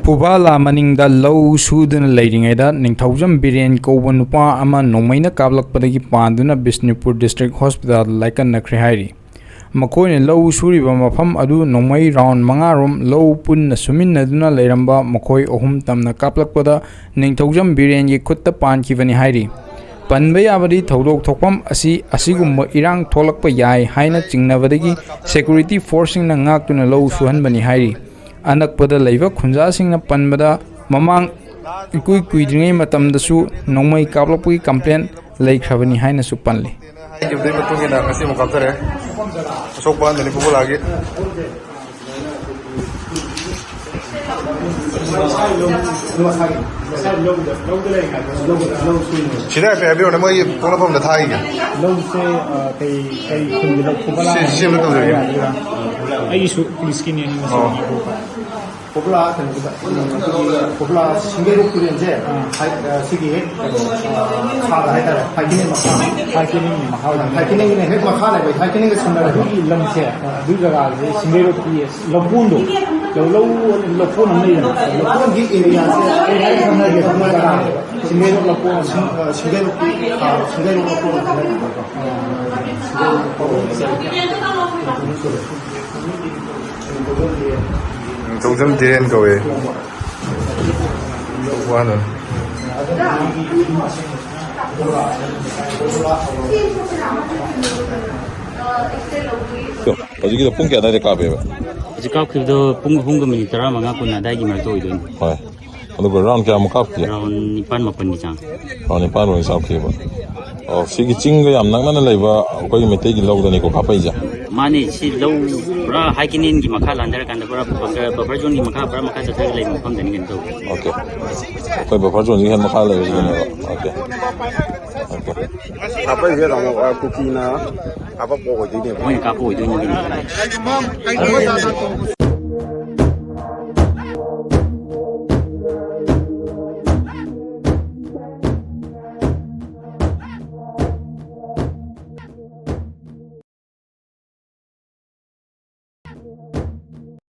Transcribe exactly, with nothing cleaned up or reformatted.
ꯐꯨꯕꯥꯂꯥ ꯃꯅꯤꯡꯗ ꯂꯧ ꯁꯨꯗꯨꯅ ꯂꯩꯔꯤꯉꯩꯗ ꯅꯤꯡꯊꯧꯖꯝ ꯕꯤꯔꯦꯟ ꯀꯧꯕ ꯅꯨꯄꯥ ꯑꯃ ꯅꯣꯡꯃꯩꯅ ꯀꯥꯞꯂꯛꯄꯗꯒꯤ ꯄꯥꯟꯗꯨꯅ ꯕꯤꯁꯅꯨꯄꯨꯔ ꯗꯤꯁꯇ꯭ꯔꯤꯛ ꯍꯣꯁꯄꯤꯇꯥꯜꯗ ꯂꯥꯏꯀꯠꯅꯈ꯭ꯔꯦ ꯍꯥꯏꯔꯤ꯫ ꯃꯈꯣꯏꯅ ꯂꯧ ꯁꯨꯔꯤꯕ ꯃꯐꯝ ꯑꯗꯨ ꯅꯣꯡꯃꯩ ꯔꯥꯎꯟ ꯃꯉꯥꯔꯣꯝ ꯂꯧ ꯄꯨꯟꯅ ꯁꯨꯃꯤꯟꯅꯗꯨꯅ ꯂꯩꯔꯝꯕ ꯃꯈꯣꯏ ꯑꯍꯨꯝ ꯇꯝꯅ ꯀꯥꯞꯂꯛꯄꯗ ꯅꯤꯡꯊꯧꯖꯝ ꯕꯤꯔꯦꯟꯒꯤ ꯈꯨꯠꯇ ꯄꯥꯟꯈꯤꯕꯅꯤ ꯍꯥꯏꯔꯤ꯫ ꯄꯟꯕ ꯌꯥꯕꯗꯤ ꯊꯧꯗꯣꯛ ꯊꯣꯛꯐꯝ ꯑꯁꯤ ꯑꯁꯤꯒꯨꯝꯕ ꯏꯔꯥꯡ ꯊꯣꯛꯂꯛꯄ ꯌꯥꯏ ꯍꯥꯏꯅ ꯆꯤꯡꯅꯕꯗꯒꯤ ꯁꯦꯀ꯭ꯌꯨꯔꯤꯇꯤ ꯐꯣꯔꯁꯁꯤꯡꯅ ꯉꯥꯛꯇꯨꯅ ꯂꯧ ꯁꯨꯍꯟꯕꯅꯤ ꯍꯥꯏꯔꯤ꯫ ꯑꯅꯛꯄꯗ ꯂꯩꯕ ꯈꯨꯟꯖꯥꯁꯤꯡꯅ ꯄꯟꯕꯗ ꯃꯃꯥꯡ ꯏꯀꯨꯏ ꯀꯨꯏꯗ꯭ꯔꯤꯉꯩ ꯃꯇꯝꯗꯁꯨ ꯅꯣꯡꯃꯩ ꯀꯥꯞꯂꯛꯄꯒꯤ ꯀꯝꯄ꯭ꯂꯦꯟ ꯂꯩꯈ꯭ꯔꯕꯅꯤ ꯍꯥꯏꯅꯁꯨ ꯄꯜꯂꯤ꯫ ꯍꯥꯏꯈꯤꯕꯗꯨꯒꯤ ꯃꯇꯨꯡ ꯏꯟꯅ ꯉꯁꯤ ꯑꯃꯨꯛ ꯀꯥꯞꯊꯔꯦ꯫ ꯑꯁꯣꯛꯄ ꯑꯍꯟꯗꯅꯤ ꯐꯨꯕꯣꯂꯥꯒꯤ꯫ ꯁꯤꯗ ꯍꯥꯏꯐꯦꯠ ꯍꯥꯏꯕꯤꯔꯣꯅꯦ, ꯃꯣꯏꯒꯤ ꯄꯣꯛꯅꯐꯝꯗ ꯊꯥꯈꯤꯒꯦ꯫ ꯂꯧꯁꯦ, ꯑ, ꯀꯩ, ꯀꯩ ꯈꯨꯟꯒꯤ ꯂꯧ ꯈꯨꯕ ꯁꯤ, ꯁꯤ ꯑꯝꯇ ꯇꯧꯖꯔꯒꯦ꯫ ꯑꯩꯒꯤꯁꯨ ꯄꯨꯂꯤꯁꯀꯤꯅꯦ꯫ ꯑꯣ꯫ ꯄꯣꯄꯨꯂꯥ ꯀꯩꯅꯣꯒꯤꯗ, ꯄꯣꯄꯨꯂꯥ ꯁꯤꯡꯒꯩꯔꯣꯛ ꯇꯨꯔꯦꯟꯁꯦ, ꯑꯥ꯫ ꯍꯥꯏ-, ꯑ, ꯁꯤꯒꯤ ꯍꯦꯛ, ꯑ, ꯃꯈꯥꯗ ꯍꯥꯏꯇꯥꯔꯦ, ꯍꯥꯏꯀꯤꯅꯦ ꯃꯈꯥ꯫ ꯍꯥꯏꯀꯤꯅꯦꯒꯤ ꯃꯈꯥ ꯑꯣꯏꯅ꯫ ꯍꯥꯏꯀꯤꯅꯦꯒꯤꯅ ꯍꯦꯛ ꯃꯈꯥ ꯂꯩꯕ, ꯍꯥꯏꯀꯤꯅꯦꯒ ꯁꯝꯅꯔꯕ꯫ ꯑꯗꯨꯒꯤ ꯂꯝꯁꯦ, ꯑꯗꯨꯒꯤ ꯖꯒꯥꯁꯦ ꯁꯤꯡꯒꯩꯔꯣꯛꯀꯤ ꯂꯧꯀꯣꯟꯗꯣ, ꯂꯧ, ꯂꯧ, ꯂꯧꯀꯣꯟ ꯑꯃ ꯂꯩꯗꯅ, ꯂꯧꯀꯣꯟꯒꯤ ꯑꯦꯔꯤꯌꯥꯁꯦ ꯑꯩ ꯍꯥꯏꯔ ꯈꯪꯅꯒꯦ, ꯑꯗꯨꯒꯤ ꯖꯒꯥꯁꯦ ꯁꯤꯡꯒꯩꯔꯣꯛ ꯂꯧꯀꯣꯟ ꯑꯃ꯫ ꯁꯤꯡ-, ꯑ, ꯁꯤꯡꯒꯩꯔꯣꯛꯀꯤ, ꯑ, ꯁꯤꯡꯒꯩꯔꯣꯛ ꯂꯧꯀꯣꯟ ꯑꯃ ꯍꯥꯏꯔꯒꯀꯣ꯫ ꯅꯤꯡꯊꯧꯖꯝ ꯙꯤꯔꯦꯟ ꯀꯧꯋꯦ꯫ ꯋꯥꯅ꯫ ꯍꯧꯖꯤꯛꯀꯤꯗꯣ ꯄꯨꯡ ꯀꯌꯥ ꯑꯗꯥꯏꯗ ꯀꯥꯞꯄꯦꯕ? ꯍꯧꯖꯤꯛ ꯀꯥꯞꯈꯤꯕꯗꯣ ꯄꯨꯡ ꯑꯍꯨꯝꯒ ꯃꯤꯅꯤꯠ ꯇꯔꯥꯃꯉꯥ ꯀꯨꯟ ꯑꯗꯥꯏꯒꯤ ꯃꯔꯛꯇ ꯑꯣꯏꯗꯣꯏꯅꯤ꯫ ꯍꯣꯏ꯫ ꯑꯗꯨꯒ ꯔꯥꯎꯟ ꯀꯌꯥꯃꯨꯛ ꯀꯥꯞꯈꯤꯒꯦ? ꯔꯥꯎꯟ ꯅꯤꯄꯥꯟ ꯃꯥꯄꯟꯒꯤ ꯆꯥꯡ꯫ ꯔꯥꯎꯟ ꯅꯤꯄꯥꯟ ꯑꯣꯏꯅ ꯆꯥꯎꯈꯤꯕ꯫ ꯑꯣ, ꯁꯤꯒꯤ ꯆꯤꯡꯒ ꯌꯥꯝ ꯅꯛꯅꯅ ꯂꯩꯕ ꯑꯩꯈꯣꯏꯒꯤ ꯃꯩꯇꯩꯒꯤ ꯂꯧꯗꯅꯤꯀꯣ ꯀꯥꯞꯄꯛꯏꯁꯦ? ꯃꯥꯅꯦ, ꯁꯤ ꯂꯧ ꯄꯨꯔꯥ ꯍꯥꯏ ꯀꯦꯅꯦꯜꯒꯤ ꯃꯈꯥ ꯂꯥꯟꯊꯔꯀꯥꯟꯗ ꯄꯨꯔꯥ ꯕꯐꯔ, ꯕꯐꯔ ꯖꯣꯟꯒꯤ ꯃꯈꯥ ꯄꯨꯔꯥ ꯃꯈꯥ ꯆꯠꯊꯔꯒ ꯂꯩꯕ ꯃꯐꯝꯗꯅꯤ ꯀꯩꯅꯣ ꯇꯧꯕ꯫ ꯑꯣꯀꯦ꯫ ꯑꯩꯈꯣꯏ ꯕꯐꯔ ꯖꯣꯟꯁꯤꯒꯤ ꯍꯦꯛ ꯃꯈꯥ ꯂꯩꯕꯁꯤꯗꯅꯦꯕ꯫ ꯑꯣꯀꯦ꯫ ꯑꯣꯀꯦ꯫ ꯀꯥꯞꯄꯛꯏꯁꯦ ꯇꯥꯃꯣ, ꯑ, ꯀꯨꯀꯤꯅ ꯀꯥꯞꯄꯛꯄ ꯑꯣꯏꯗꯣꯏꯅꯦꯕ꯫ ꯃꯣꯏꯅ ꯀꯥꯞꯄ ꯑꯣꯏꯗꯣꯏꯅꯤ ꯀꯩꯅꯣ꯫